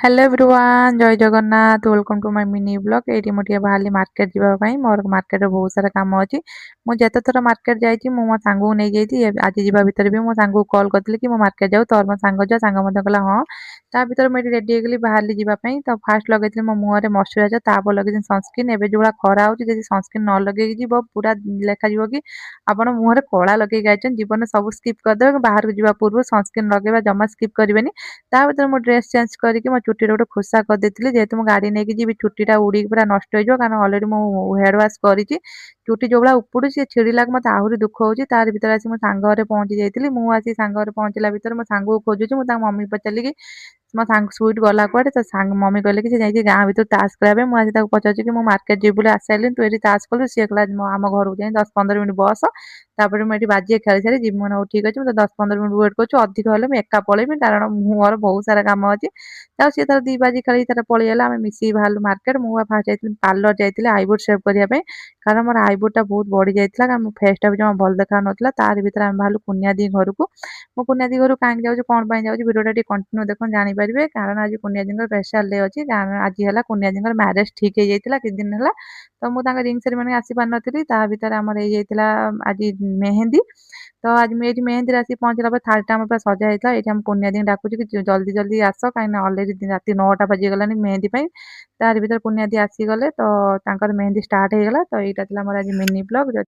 Hello everyone, Jay Jagannath. Welcome to my mini vlog. ଏଇଠି ମୁଁ ଟିକେ ବାହାରିଲି ମାର୍କେଟ ଯିବା ପାଇଁ। ମୋର ମାର୍କେଟରେ ବହୁତ ସାରା କାମ ଅଛି। ମୁଁ ଯେତେ ଥର ମାର୍କେଟ ଯାଇଛି, ମୁଁ ମୋ ସାଙ୍ଗକୁ ନେଇଯାଇଛି। ଆଜି ଯିବା ଭିତରେ ବି ମୋ ସାଙ୍ଗକୁ କଲ୍ କରିଥିଲି କି ମୁଁ ମାର୍କେଟ ଯାଉ, ତୋର ମୋ ସାଙ୍ଗ ଯା। ସାଙ୍ଗ ମଧ୍ୟ କହିଲା ହଁ। ତା ଭିତରେ ମୁଁ ଏଠି ରେଡି ହେଇଗଲି, ବାହାରିଲି ଯିବା ପାଇଁ। ତ ଫାଷ୍ଟ ଲଗେଇଥିଲି ମୋ ମୁହଁରେ ମଶ୍ଚରାଇଜର, ତାପରେ ଲଗେଇଥିଲି ସନସ୍କ୍ରିନ୍। ଏବେ ଯୋଉ ଭଳିଆ ଖରା ହେଉଛି, ଯଦି ସନସ୍କ୍ରିନ୍ ନ ଲଗେଇକି ଯିବ, ପୁରା ଲେଖାଯିବ କି ଆପଣ ମୁହଁରେ କଳା ଲଗେଇକି ଆଇଛନ୍ତି। ଜୀବନରେ ସବୁ ସ୍କିପ୍ କରିଦେବେ, ବାହାରକୁ ଯିବା ପୂର୍ବରୁ ସନସ୍କ୍ରିନ୍ ଲଗେଇବା ଜମା ସ୍କିପ୍ କରିବେନି। ତା ଭିତରେ ମୁଁ ଡ୍ରେସ୍ ଚେଞ୍ଜ କରିକି ମୋ ଚୁଟିରେ ଗୋଟେ ଖୋସା କରିଦେଇଥିଲି। ଯେହେତୁ ମୁଁ ଗାଡ଼ି ନେଇକି ଯିବି, ଚୁଟିଟା ଉଡ଼ିକି ପୁରା ନଷ୍ଟ ହେଇଯିବ, କାରଣ ଅଲରେଡ଼ି ମୁଁ ହେଡ଼୍ ୱାଶ୍ କରିଛି। ଚୁଟି ଯୋଉ ଭଳିଆ ଉପୁଡ଼ୁଛି, ସେ ଛିଡ଼ିଲାକୁ ମୋତେ ଆହୁରି ଦୁଃଖ ହେଉଛି। ତାରି ଭିତରେ ଆସି ମୋ ସାଙ୍ଗ ଘରେ ପହଞ୍ଚି ଯାଇଥିଲି। ମୁଁ ଆସି ସାଙ୍ଗ ଘରେ ପହଞ୍ଚିଲା ଭିତରେ ମୋ ସାଙ୍ଗକୁ ଖୋଜୁଛି। ମୁଁ ତାଙ୍କ ମମି ପଚାରିଲି କି ମୋ ସାଙ୍ଗ ସୁଇଟ୍ ଗଲା କୁଆଡ଼େ? ତ ସାଙ୍ଗ ମମି କହିଲେ କି ସେ ଯାଇଛି ଗାଁ ଭିତରୁ ତାସ୍ ଖେଳିବା ପାଇଁ। ମୁଁ ଆସି ତାକୁ ପଚାରୁଛି କି ମୁଁ ମାର୍କେଟ ଯିବି ବୋଲି ଆସିସାରିଲିଣି, ତୁ ଏଠି ତାସ୍ ଖେଳୁଛୁ? ସିଏ କହିଲା, ମୁଁ ଆମ ଘରକୁ ଯାଇ 10-15 ମିନିଟ୍ ବସ, ତାପରେ ମୁଁ ଏଠି ବାଜିଏ ଖେଳି ସାରି ଯିବି। ମୁଁ ହଉ ଠିକ୍ ଅଛି, ମୁଁ ତ 10-15 ମିନିଟ୍ ୱେଟ୍ କରୁଛି, ଅଧିକ ହେଲେ ମୁଁ ଏକା ପଳେଇବି, କାରଣ ମୋର ବହୁତ ସାରା କାମ ଅଛି। ଆଉ ସିଏ ତାର 2 ବାଜି ଖେଳିକି ତାର ପଳେଇଗଲା। ଆମେ ମିଶିକି ବାହାରିଲୁ ମାର୍କେଟ। ମୁଁ ଫାଷ୍ଟ ଯାଇଥିଲି ପାର୍ଲର, ଯାଇଥିଲି ଆଇବ୍ରୋ ସେଭ୍ କରିବା ପାଇଁ, କାରଣ ମୋର ଆଇବ୍ରୋଟା ବହୁତ ବଢ଼ି ଯାଇଥିଲା, କାରଣ ମୋ ଫେସ୍ଟା ବି ଜମା ଭଲ ଦେଖାଯାଉନଥିଲା। ତାରି ଭିତରେ ଆମେ ବାହାରିଲୁ କୁନିଆ ଦି ଘରକୁ। ମୁଁ କୁନିଆ ଦି ଘରକୁ କାହିଁକି ଯାଉଛି, କ'ଣ ପାଇଁ ଯାଉଛି, ଭିଡ଼ିଓଟା ଟିକେ କଣ୍ଟିନ୍ୟୁ ଦେଖନ୍ତୁ, ଜାଣିପାରିବେ। କାରଣ ଆଜି କୁନିଆ ଦିଙ୍କର ସ୍ପେଶାଲ ଡେ ଅଛି, କାରଣ ଆଜି ହେଲା କୁନିଆ ଦିଙ୍କର ମ୍ୟାରେଜ୍ ଠିକ୍ ହେଇଯାଇଥିଲା କିଛି ଦିନ ହେଲା। ତ ମୁଁ ତାଙ୍କ ରିଙ୍ଗ ସେରିମନି ଆସିପାରିନଥିଲି। ତା ଭିତରେ ଆମର ହେଇଯାଇଥିଲା ଆଜି ମେହେନ୍ଦି। ତ ଆଜି ମୁଁ ଏଇଠି ମେହେନ୍ଦିରେ ଆସିକି ପହଞ୍ଚିଲା ପରେ ଥାଳିଟା ଆମର ପୁରା ସଜା ହେଇଥିଲା। ଏଇଠି ଆମ ପୁନିଆ ଦିଙ୍କୁ ଡାକୁଛି କି ଜଲ୍ଦି ଜଲ୍ଦି ଆସ, କାହିଁକିନା ଅଲରେଡ଼ି ରାତି 9ଟା ବାଜିଗଲାଣି ମେହେନ୍ଦି ପାଇଁ। ତାରି ଭିତରେ ପୁନିଆ ଦି ଆସିଗଲେ, ତ ତାଙ୍କର ମେହେନ୍ଦି ଷ୍ଟାର୍ଟ ହେଇଗଲା। ତ ଏଇଟା ଥିଲା ମୋର ଆଜି ମିନି ବ୍ଲଗ୍।